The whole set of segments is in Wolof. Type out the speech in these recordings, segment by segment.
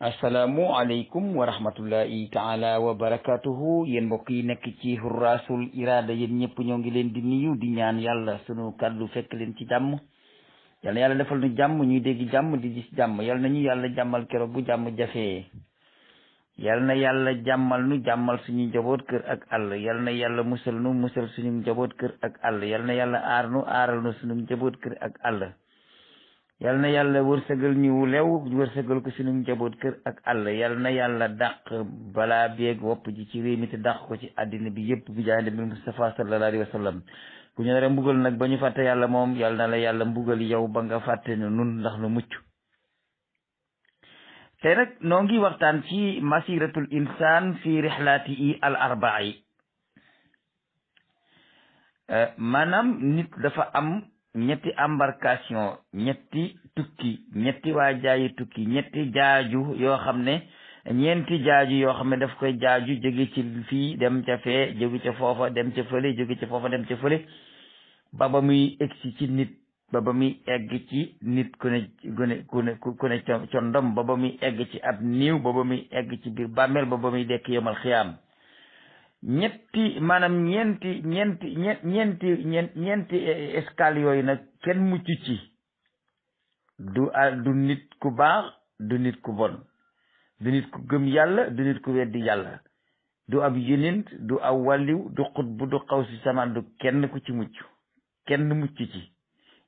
assalaamu aleykum wa rahmatullahi taala wa barakatuhu yéen mbokk yi nekk ci Hurrasul Irada yéen ñëpp ñoo ngi leen di nuyu di ñaan yàlla sunu kàddu fekk leen ci jàmm yal na yàlla defal nu jàmm ñuy dégg jàmm di gis jàmm yal na ñu yàlla jàmmal keroog bu jàmm jafee yal na yàlla jàmmal nu jàmmal suñu njaboot kër ak àll yal na yàlla musal nu musal suñu njaboot kër ak àll yal na yàlla aar nu aaral nu suñu njaboot kër ak àll yal na yàlla wërsëgal ñu lew wërsëgal ko suñu njaboot kër ak àll yal na yàlla dàq balaa beeg wopp ji ci réew mi te dàq ko ci àddina bi yëpp bi jaay bi Mustafa sallallahu alayhi wa sallam ku ñu nar a mbugal nag ba ñu fàtte yàlla moom yal na la yàlla mbugal yow ba nga fàtte ne nun ndax nu mucc te nag noo ngi waxtaan ci masiratul insaan fi rihlatihi al arba'i maanaam nit dafa am ñetti embarcation ñetti tukki ñetti waajaayi tukki ñetti jaaju yoo xam ne ñeenti jaaju yoo xam ne daf koy jaaju jóge ci fii dem ca fee jóge ca foofa dem ca fële jóge ca foofa dem ca fële ba muy egsi ci nit ba muy egg ci nit ku ne condom ba muy egg ci ab niiw ba muy egg ci biir bàmmeel ba muy dekk yomal xiyaam ñeenti escale yooyu nag kenn mucc ci du nit ku baax du nit ku bon du nit ku gëm yàlla du nit ku weddi yàlla du ab yonent du ab wàlliw du xutbu du xaw si samaan du kenn ku ci mucc kenn mucc ci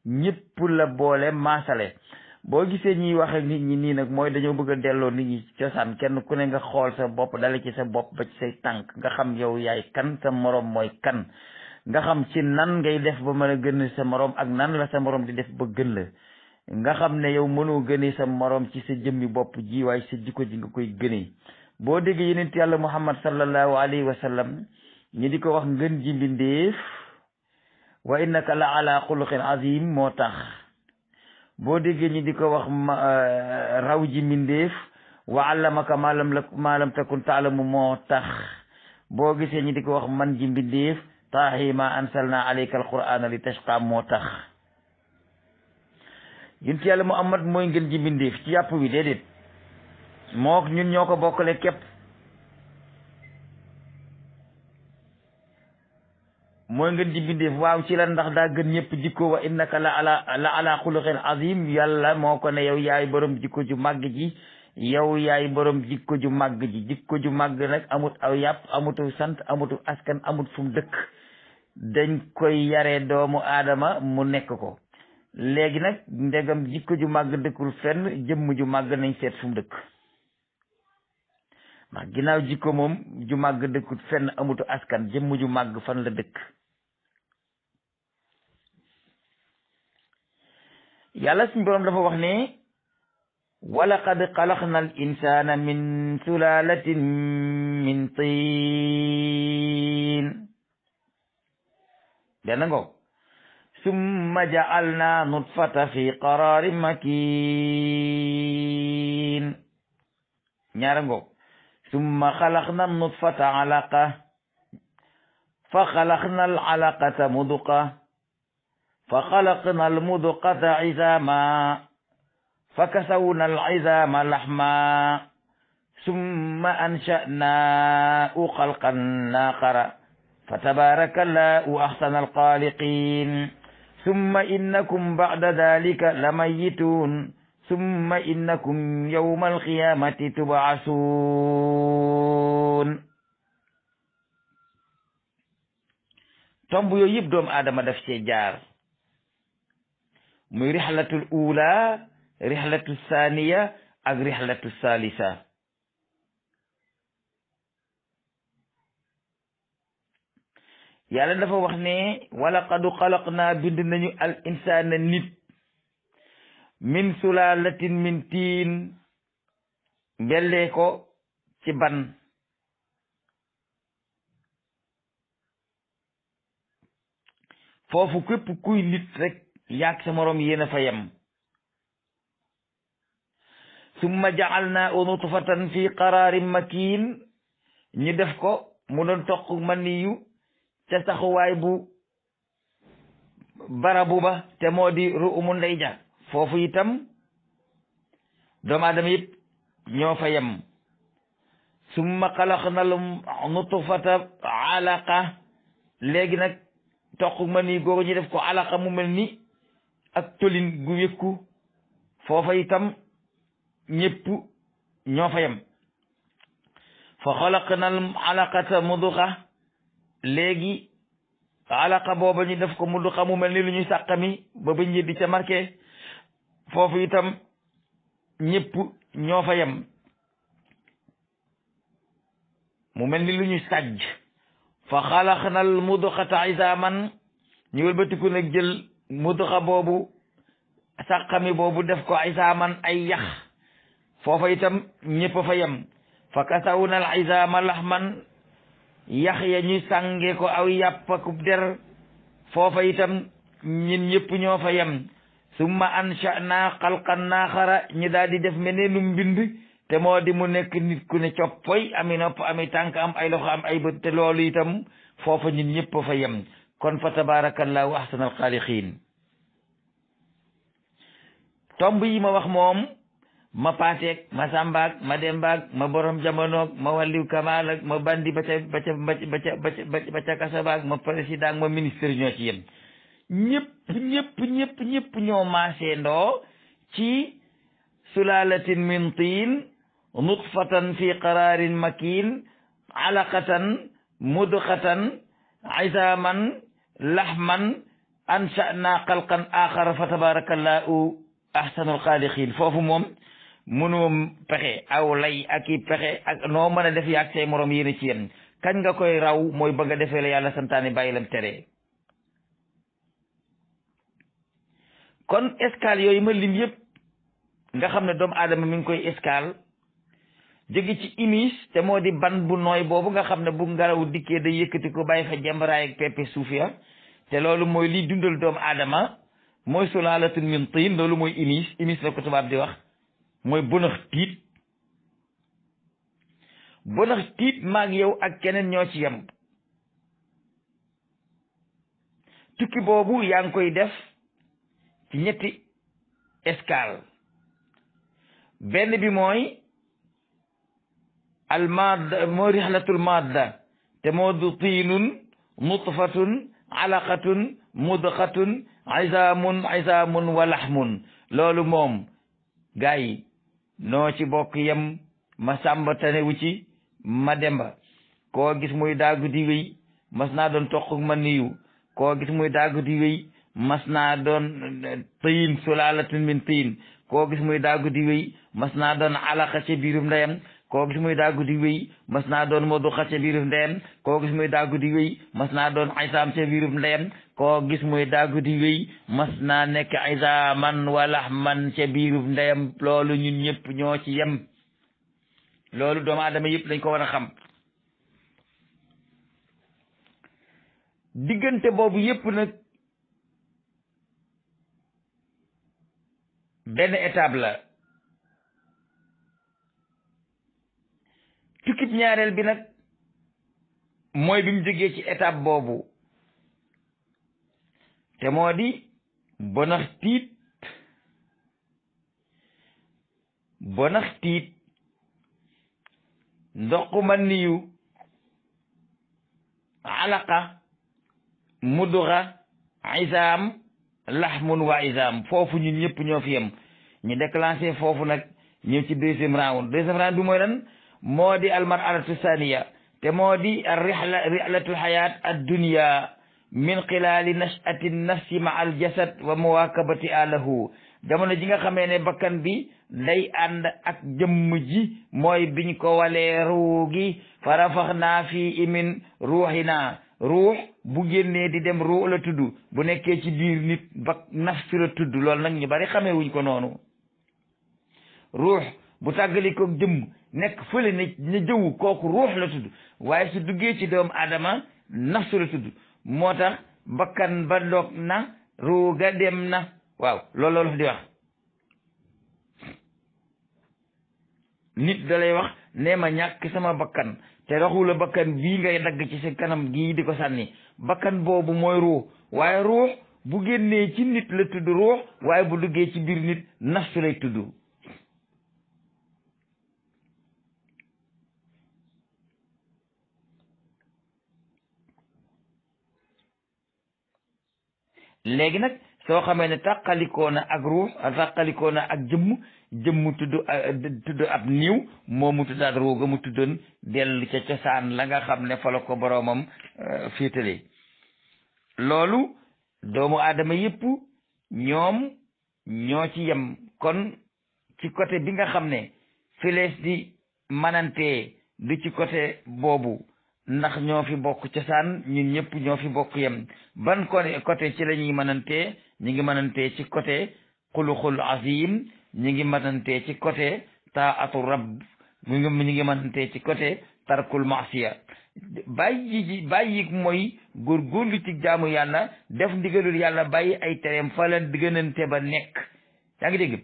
ñëpp la boole maasale boo gisee ñuy wax ak nit ñi nii nag mooy dañoo bëgg a delloo nit ñi cosaan kenn ku ne nga xool sa bopp dale ci sa bopp ba ci say tànk nga xam yow yaay kan sa moroom mooy kan nga xam ci nan ngay def ba mën a gën sa moroom ak nan la sa moroom di def ba gën la nga xam ne yow mënoo gënee sa moroom ci sa jëmmi bopp ji waaye sa jikko ji nga koy gënee boo déggee yonent yàlla Muhammad sallallahu alayhi wa sallam ñi di ko wax ngën ji mbindéef wa innaka la ala xuluqin azim moo tax boo déggee ñi di ko wax raw ji mbindéef wa allamaka maalam takun taalamu moo tax boo gisee ñi di ko wax man ji mbindéef taahi ma ansalna alayka alqur'ana li tashqa moo tax yonent yàlla Muhammad mooy ngeen ji mbindéef ci yàpp wi déedéet moo ñun ñoo ko bokkale képp mooy ngeen ji mbindéef waaw ci la ndax daa gën ñëpp jikko wa innaka la ala xuluqin azim yàlla moo ko ne yow yaay borom jikko ju màgg ji yow yaay borom jikko ju màgg ji jikko ju màgg nag amut aw yàpp amutu sant amutu askan amut fu mu dëkk dañ koy yaree doomu aadama mu nekk ko léegi nag ndegam jikko ju màgg dëkkul fenn jëmm ju màgg nañ seet fu mu dëkk ndax ginnaaw jikko moom ju màgg dëkkul fenn amutu askan jëmm ju màgg fan la dëkk yàlla suñu borom dafa wax ne walaqad xalaqna al insana min sulalatin min tin benn ngoog summa ja'alna nutfata fi qararin makin ñaara ngoog summa xalaqna nutfata alaqa fa xalaqna al alaqata mudqa fa xalaqna al mudqata izama fa kasawna al izama lahma summa ansha'naahu xalqan aaxara fa tabarakallahu ahsana alxaaliqin summa innakum ba'da dalika lamayitun summa innakum yawma alqiyamati tub'asun tomb yooyu yëpp doomu aadama daf cee jaar muy rihlatul ula rihlatu thaniya ak rihlatu salisa yàlla dafa wax ne walaqad xalaqnaa bind nañu al insana nit min sulalatin min tiin mbellee ko ci ban foofu képp kuy nit rek yaag sa moroom yéen a fa yem summa ja'alnaahu nutfatan fi qararin makin ñu def ko mu doon toq maniyu ca saxuwaay bu barabu ba te moo di ru'umu ndey ja foofu itam doomu aadama yëpp ñoo fa yem summa xalaqnal nutfata alaqa léegi nag toq ma nii googu ñu def ko alaqa mu mel ni ak tolin gu wékku foofa itam ñépp ñoo fa yem fa xalaqnal alaqata mudxa léegi alaqa booba ñu def ko mudxa mu mel ni lu ñuy sàqami ba bañ di ca marqué foofu itam ñépp ñoo fa yem mu mel ni lu ñu sàjj fa xalaqnal mudxata izaaman ñu wëlbatiku nag jël mudxa boobu sàqami boobu def ko izaaman ay yax foofa itam ñépp fa yem fa kasawnal izaama laxman yax ya ñu sànge ko aw yàpp akub der foofa itam ñin ñépp ñoo fa yem summa ansha'naa xalqan aaxara ñu daal di def meneenu mbind te moo di mu nekk nit ku ne coppoy ami nopp ami tànk am ay loxo am ay bët te loolu itam foofa ñun ñëpp fa yem kon fa tabarakallahu ahsanal xaaliqiin tomb yi ma wax moom ma paateeg ma sàmbaag ma dembaag ma borom jamonoog ma wàlliw kamaal ak ma bandi ba ca kasabaag ma président ma ministre ñoo ci yem ñëpp ñoo maasee ndoo ci sulalatin min tiin nutfatan fi qararin makin alaqatan mudxatan izaaman laxman ansha'na xalqan axara fa tabarakallahu ahsanul xaaliqiin foofu moom mënoo pexe aw lay ak i pexe ak noo mën a def yaag say morom yéen ci yéen kañ nga koy raw mooy ba nga defee la yàlla santaane bàyyi lam tere kon escale yooyu ma lim yëpp nga xam ne doomu aadama mi ngi koy escale jóge ci imis te moo di ban bu nooy boobu nga xam ne bu ngelaw dikkee da yëkkati ko bàyyi fa jembaraay ak peppe suuf ya te loolu mooy liy dundal doomu aadama mooy sulaalatun min tiin loolu mooy imis la ko tubaab di wax mooy bonax tiit maag yow ak keneen ñoo ci yem tukki boobu yaa ngi koy def ci ñetti escale benn bi mooy al madda mooy rihlatul madda te moo du tiinun nutfatun alaqatun mudxatun izaamun wa laxmun loolu moom gaa yi noo ci bokk yem ma sàmba tanewu ci ma demba koo gis muy daagu di wéy mas naa doon toq ma niyu koo gis muy daagu di wéy mas naa doon tiin sulaalatun min tiin koo gis muy daagu di wéy mas naa doon alaqa ca biirum ndeyam koo gis muy daagu di wéy mas naa doon mudxa ca biirum ndeyam koo gis muy daagu di wéy mas naa doon izaam ca biirum ndeyam koo gis muy daagu di wéy mas naa nekk izaaman wa laxman ca biirum ndeyam loolu ñun ñëpp ñoo ci yem loolu doomu aadama yëpp dañ ko war a xam diggante boobu yëpp nag benn étape la tukkib ñaareel bi nag mooy bi mu jógee ci étape boobu te moo di bonax tiit ndoxu man niyu alaqa mudxa izaam laxmun wa izaam foofu ñun ñëpp ñoo fi yem ñu déclenché foofu nag ñëw ci deuxième round bi mooy lan moo di almar'atu saniya te moo di rihlatul xayaat addunya min xilaali nash'ati nafsi ma al jasad wa muwakabati alahu jamono ji nga xamee ne bakkan bi day ànd ak jëmm ji mooy biñ ko walee ruu gi fa rafaxnaa fii min ruuxina ruux bu génnee di dem ruux la tudd bu nekkee ci biir nit ba nafsi la tudd loolu nag ñu bari xamee wuñ ko noonu ruux bu tàggali ko jëmm nekk fële ne jëwu kooku ruux la tudd waaye su duggee ci doomu aadama nafsu la tudd moo tax bakkan ba dog na ruuga dem na waaw loolu la di wax nit da lay wax nee ma ñàkk sama bakkan te raxula bakkan bii ngay dagg ci sa kanam gii di ko sànni bakkan boobu mooy ruux waaye ruux bu génnee ci nit la tudd ruux waaye bu duggee ci biir nit nafsu lay tudd léegi nag soo xamee ne tàqalikoo na ak ruux tàqalikoo na ak jëmm tudd ab niiw moomu tuddaat ruuga mu tuddoon dellu ca cosaan la nga xam ne fa la ko boroomam féetale loolu doomu aadama yépp ñoom ñoo ci yem kon ci côté bi nga xam ne filees di manantee du ci côté boobu ndax ñoo fi bokk cosaan ñun ñëpp ñoo fi bokk yem ban côté ci la ñuy manantee ñi ngi manantee ci côté xuluxul azim ñi ngi manantee ci côté taatu rabb ñi ngi manantee ci côté tarkul maasiya bàyyi mooy góorgóorlu ci jaamu yàlla def ndigalul yàlla bàyyi ay tereem fa la gënante ba nekk yaa ngi dégg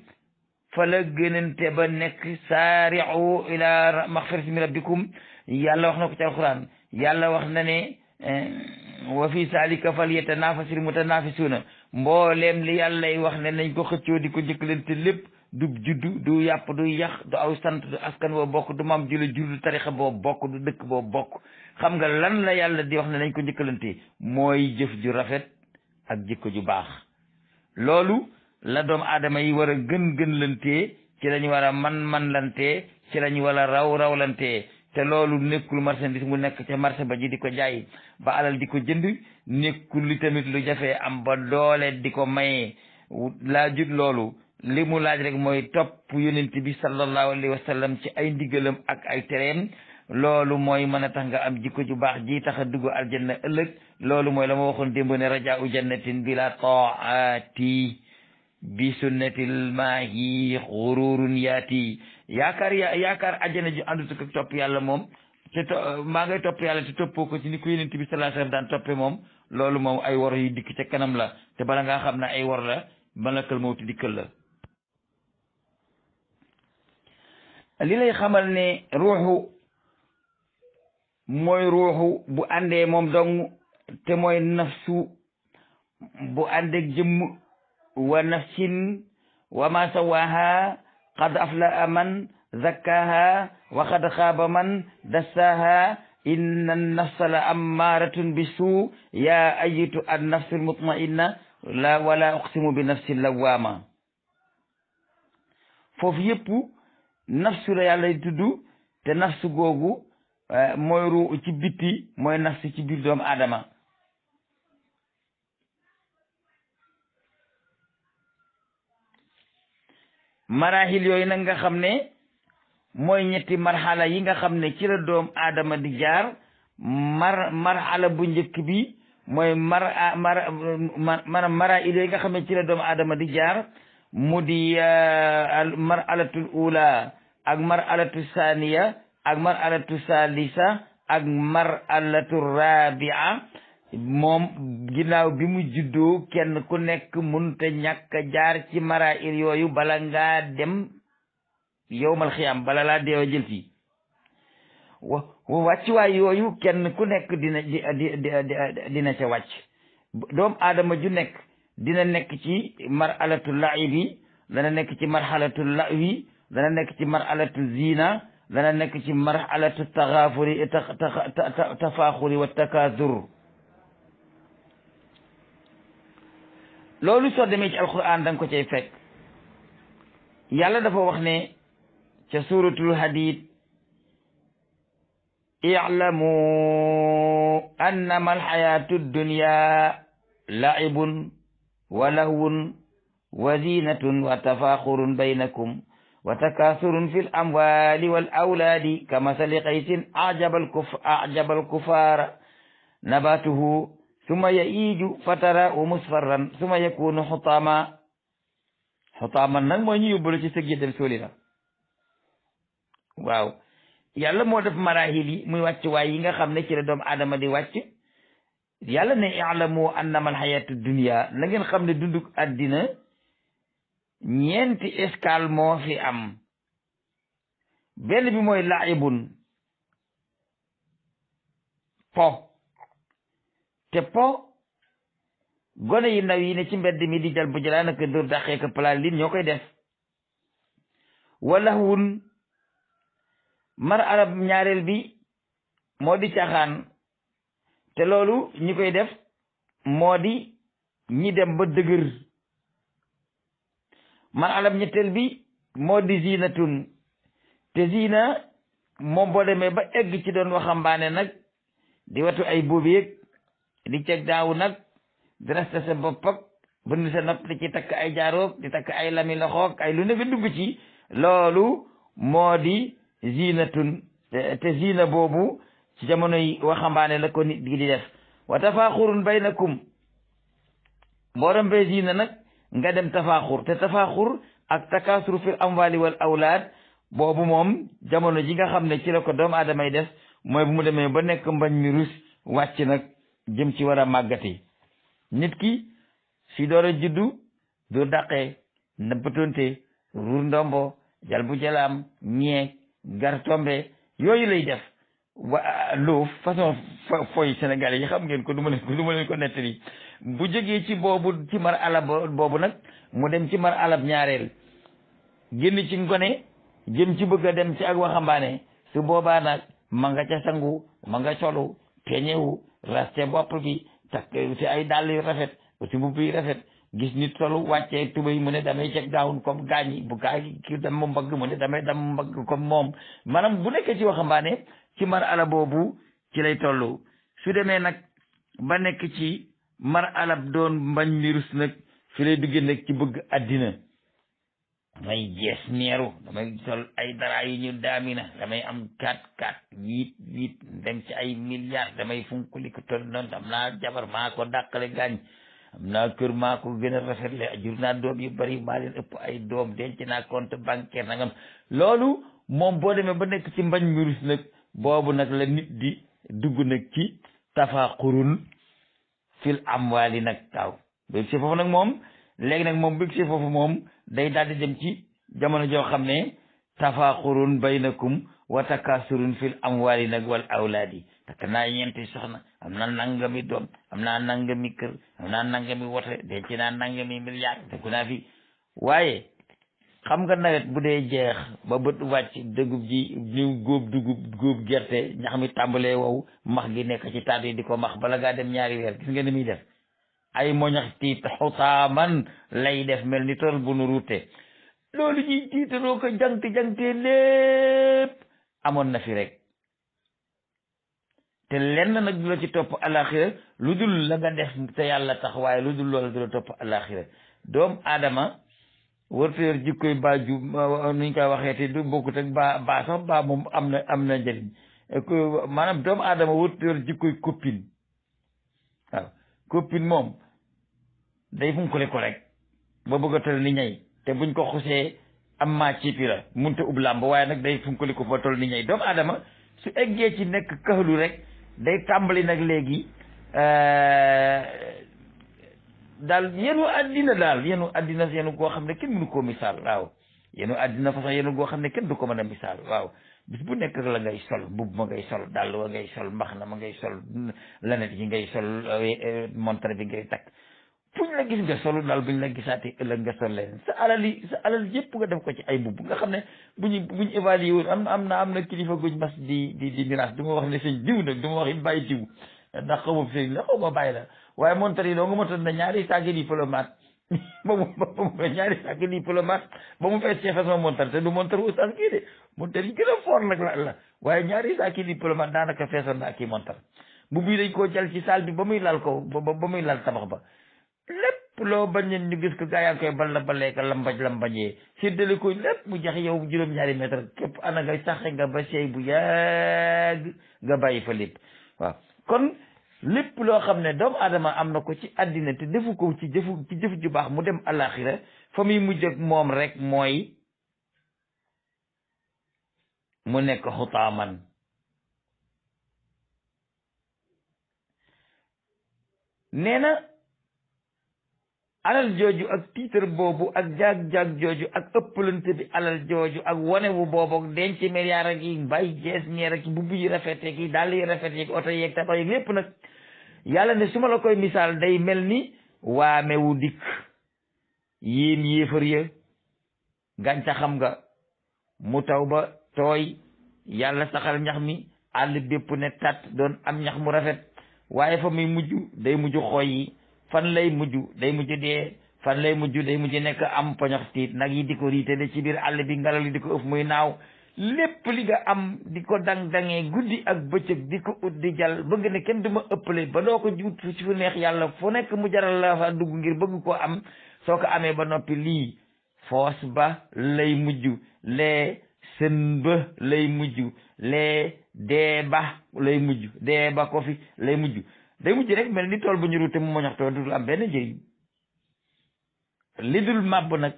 fa la gënante ba nekk saari'u ila maxfiratin min rabbikum yàlla wax na ko ci alquran yàlla wax na ne wa fi zalika falyatanafasil mutanafisuna mbooleem li yàllay wax ne nañ ko xëccoo di ko njëkkalante lépp du juddu du yàpp du yax du aw sant du askan boo bokk du maam jula jur du tarixa boo bokk du dëkk boo bokk xam nga lan la yàlla di wax ne nañ ko njëkkalante mooy jëf ju rafet ak jikko ju baax loolu la doomu aadama yi war a gën lantee ci lañu war a man lantee ci lañu war a rawlantee te loolu nekkul marchandise mu nekk ca marché ba ji di ko jaay ba alal di ko jënd nekkul li tamit lu jafee am ba doole di ko maye laajut loolu li mu laaj rek mooy topp yonent bi sallallahu alayhi wa sallam ci ay ndigalam ak ay tereem loolu mooy mën a tax nga am jikko ju baax ji tax a dugg aljanna ëllëg loolu mooy la ma waxoon démb ne rajaa'u jannatin bila taati bi sunnatil maahi xururun yaati yaakaar ajjana ju àndut ak topp yàlla moom te maa ngay topp yàlla te toppoo ko ci ni ko yonent bi sallallahu alayhi wa sallam daan toppe moom loolu moom ay wor yu dikk ca kanam la te bala ngaa xam ne ay wor la malakal mawti dikkal la li lay xamal ne ruuxu mooy ruuxu bu àndee moom dong te mooy nafsu bu àndeek jëmm wa nafsin wa ma sawaha qad aflaha man zakkaha wa qad xaaba man dassaha inna nafsa la ammaratun bisu ya ayitu an nafsul mutmainna la wala uqsimu bi nafsi lawama foofu yëpp nafsu la yàlla tudd te nafsu googu mooy ruu ci bitti mooy nafsu ci biir doomu aadama marahil yooyu nag nga xam ne mooy ñetti marxala yi nga xam ne ci la doomu aadama di jaar marxala bu njëkk bi mooy maanaam marahil yooyu nga xam ne ci la doomu aadama di jaar mu di maralatul ula ak maralatu saniya ak maralatu salisa ak maralatu rabia moom ginnaaw bi mu juddoo kenn ku nekk munta ñàkk jaar ci marahil yooyu bala ngaa dem yowmal xiyaam bala laa deewa jël fii wàccuwaay yooyu kenn ku nekk dina ca wàcc doomu aadama ju nekk dina nekk ci maralatu laibi dana nekk ci marhalatu lawi dana nekk ci maralatu zina dana nekk ci maralatu taxaafuri tafaaxuri wa takaadur loolu soo demee ci alquran da nga ko cay fekk yàlla dafa wax ne ca suratul hadid i'lamu annama alxayatu dunya laibun wa lahwun wa zinatun wa tafaaxurun baynakum wa takaasurun fi l amwali wal awlaadi ka masali qaysin ajaba alkufaara nabatuhu summa ya'iiju fatarahu musfarran summa yakunu xutaaman nag mooy ñu yóbbu la ci sëg yi dem sóoli la waaw yàlla moo def marahil yi muy wàcc waay yi nga xam ne ci la doomu aadama di wàcc yàlla ne i'lamu annama alxayatu dunya na ngeen xam ne dunduk àddina ñeenti escale moo fi am benn bi mooy laibun po te po gone yi ndaw yi ne ci mbedd mi di jal bu jëlaa naka dóor dàqee ka palaal lin ñoo koy def wala wun mar arab ñaareel bi moo di caaxaan te loolu ñi koy def moo di ñi dem ba dëgër. mar alam ñetteel bi moo di zinatun te zina moom boo demee ba egg ci doon waxambaane nag di watu ay boobu yëg di ceg daaw nag di rasta sa bopp ak bënn sa nopp di ci takk ay jaaroog di takk ay lami loxoog ay lu ne nga dugg ci loolu moo di zinatun te zina boobu ci jamonoy waxambaane la ko nit gi di def wa tafaaxurun baynakum boo dem bee zina nag nga dem tafaaxur te tafaaxur ak takaasur fil amwali wal awlaad boobu moom jamono ji nga xam ne ci la ko doomu aadama yi def mooy bu mu demee ba nekk mbañ mi rus wàcc nag jëm ci war a màggati nit ki si door a juddu du daqee nëbbtonte ruur ndombo jal bu jalaam ñeeg gar tombe yooyu lay def wa loof façon foy Sénégal yi xam ngeen ko du ma leen ko nettali bu jógee ci boobu ci mar alab boobu nag mu dem ci mar alab ñaareel génn ci ngone jëm ci bëgg a dem ci ak waxambaane su boobaa nag ma nga ca sangu ma nga solu peñewu raste bopp bi takk ci ay dàll yu rafet ci mbubb yu rafet gis nit solu wàccee tubéy mu ne damay ceg daawun comme gaañi bu gaañ ki dem mbagg mu ne damay dem mbagg comme moom maanaam bu nekkee ci waxambaane ci mar ala boobu ci lay toll su demee nag ba nekk ci mar alab doon mbañ mirus nag fi lay duggee nag ci bëgg àddina damay jees neeru damay sol ay dara yu ñu daamina damay am 4-4 8 dem ci ay milliards damay funkuli ko toll noonu am naa jabar maa ko dàqale gaañ am naa kër maa ko gën a rafetle jur naa doom yu bari maa leen ëpp ay doom denc naa compte bancaire nangam loolu moom boo demee ba nekk ci mbañ mirus nag boobu nag la nit di dugg nag ci tafaaxurun fil amwaali nag waaw bëgg si foofu nag moom léegi nag moom bëgg si foofu moom day daal di dem ci jamono joo xam ne tafaaxurun baynakum wa takaasurun fil amwaali nag wal awlaadi takk naa ñeenti soxna am naa nangami doom am naa nangami kër am naa nangami wote denc naa nangami milliard dëkku naa fi waaye xam nga nawet bu dee jeex ba bët wàcc dugub ji ñu góob góob gerte ñax mi tàmbalee wow max gi nekk ci taat yi di ko max bala ngaa dem ñaari weer gis nga ni muy def ay moñax tiit xutaaman lay def mel ni tool bu nu ruute loolu ñuy tiitaroo ko jangte lépp amoon na fi rek te lenn nag du la ci topp alaxira lu dul la nga def te yàlla tax waaye lu dul loola du la topp alaxira doom aadama warta yor jikkoy baaju nuñ koy waxee te du bokkut ak baa sax baa moom am na njëriñ maanaam doomu aadama warta yor jikkoy copine waaw copine moom day funkale ko rek ba bëgg a tol ni ñay te buñ ko xusee am maa ciipi la munta ub làmb waaye nag day funkali ko ba tol ni ñay doomu aadama su eggee ci nekk kaxlu rek day tàmbali nag léegi daal yenu àddina yenu goo xam ne kenn mënu koo misaal waaw yenu àddina façon yenu goo xam ne kenn du ko mën a misaal waaw bis bu nekk la ngay sol mbubb ma ngay sol dàll wa ngay sol mbaxna ma ngay sol lanet yi ngay sol montre bi ngay takk fuñ la gis nga solu daal buñ la gisaatee ëllëg nga sol leen sa alal yëpp nga def ko ci ay mbubb nga xam ne buñ évalué woon am na kilifa guñ mas di miraas du ma wax ne sëñ diw nag du ma wax it bàyyi diw ndax xaw ma sëñ la xaw ma bàyyi la waaye montar yi doo nga motoon na ñaari saaki diplomate ba mu fees ci façon montar te du montar oustaz kii de montar yi gën a fort nag la waaye ñaari saaki diplomate daanaka feesoon na ak i montar bu bii dañ koo jël ci salle bi ba muy lal ko ba muy lal tabax ba lépp loo bañ leen ñu gis ko gaa yaa ngi koy baleeka lambajee séddale ko lépp mu jax yow juróom-ñaari mètre képp ana nga saxe nga ba seey bu yàgg nga bàyyi fa lépp waaw kon lépp loo xam ne doomu aadama am na ko ci àddina te defu ko ci jëf ju baax mu dem alaxira fa muy mujj ak moom rek mooy mu nekk xutaaman nee na alal jooju ak tiitar boobu ak jaag-jaag jooju ak ëppalante bi alal jooju ak wonewu boobu ak denc milliard ak yi mbay jees ñeer ak bubb yi rafete ki dàll yi rafet yeeg oto yeeg tabax yeeg lépp nag yàlla ne su ma la koy misaal day mel ni waamewu dikk yéen yéefar ya gàncaxam nga mu taw ba tooy yàlla saxal ñax mi àll bépp ne tat doon am ñax mu rafet waaye fa muy mujj day mujj xooy yi fan lay mujj day mujj dee fan lay mujj day mujj nekk am poñox tiit nag yi di ko riite de ci biir àll bi ngelaw li di ko ëf muy naaw lépp li nga am di ko dang-dangee guddi ak bëccëg di ko ut di jàll bëgg ne kenn du ma ëppale ba doo ko jut ci fu neex yàlla fu nekk mu jaral la fa dugg ngir bëgg koo am soo ko amee ba noppi lii foos ba lay mujj lee sën ba lay mujj lee dee ba lay mujj dee ba ko fi lay mujj day mujj rek mel ni tool bu ñu ruute mu moñaxtoo dul am benn njëriñ li dul màbb nag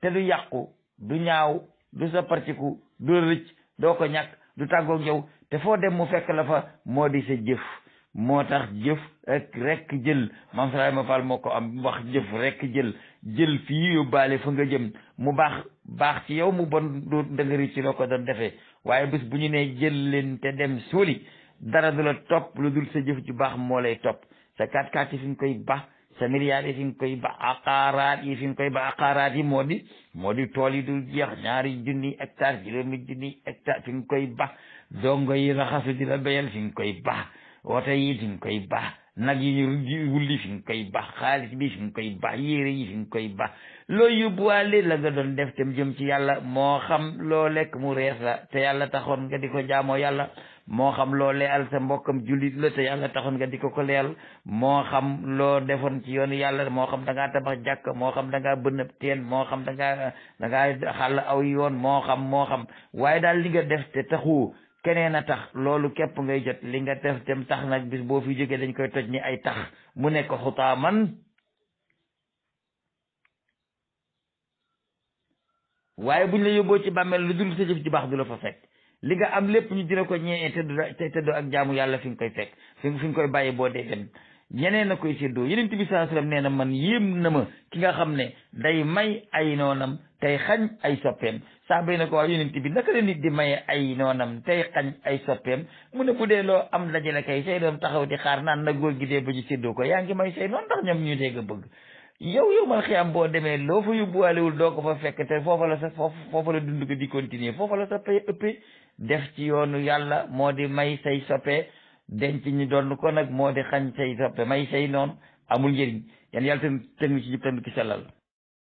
te du yàqu du ñaaw du sa partiku du rëcc doo ko ñàkk du tàggoog yow te foo dem mu fekk la fa moo di sa jëf moo tax jëf ak rekk jël Maam Ibrahima Fall moo ko am wax jëf rekk jël fii yóbbaale fa nga jëm mu baax ci yow mu bon du da nga rëcc loo ko doon defee waaye bés bu ñu nee jël leen te dem suuli dara du la topp lu dul sa jëf ju baax moo lay topp sa 4x4 yi fi nga koy baax sa milliards yi fi nga koy ba aqaaraat yi fi nga koy ba aqaaraat yi moo di tool yi du jeex 2 junni hectares 1 junni hectares fi nga koy ba dongo yi raxasu di la béyal fi nga koy ba woto yi fi nga koy ba nag yi ñu wulli fi nga koy ba xaalis bi fi nga koy ba yére yi fi nga koy ba loo yóbbuwaale la nga doon def tam jëm ci yàlla moo xam loo lekk mu rees la te yàlla taxoon nga di ko jaamoo yàlla moo xam loo leyal sa mbokkam jullit la te yàlla taxoon nga di ko leyal moo xam loo defoon ci yoonu yàlla moo xam da ngaa tabax jàkk moo xam da ngaa bënn teen moo xam da ngaa xàll aw yoon moo xam waaye daal li nga def te taxu keneen a tax loolu képp ngay jot li nga def dem tax nag bis boo fi jógee dañ koy toj ni ay tax mu nekk xutaaman waaye buñ la yóbboo ci bàmmeel lu dul sa jëf ji baax du la fa fekk li nga am lépp ñu dina ko ñee te du ak jaamu yàlla fi nga koy fekk fi nga koy bàyyi boo dee dem ñeneen a koy séddoo Yonent bi sallallahu alayhi wasallam nee na man yéem na ma ki nga xam ne day may ay noonam tey xañ ay soppeem saa bay na ko waaw Yonent bi naka la nit di maye ay noonam tey xañ ay soppeem mu ne bu dee loo am dajale kay say doom taxaw di xaar naan na góor gi dee ba ñu séddoo ko yaa ngi may say noon ndax ñoom ñu dégg a bëgg yow man xiyam boo demee loo fa yóbbuwaalewul doo ko fa fekk te foofa la dund ko di continuer foofa la sa pay ëppee def ci yoonu yàlla moo di may say soppe denc ñi doon ko nag moo di xañ say soppe may say noonu amul njëriñ yan yàlla ten ci jub tamit ki sellal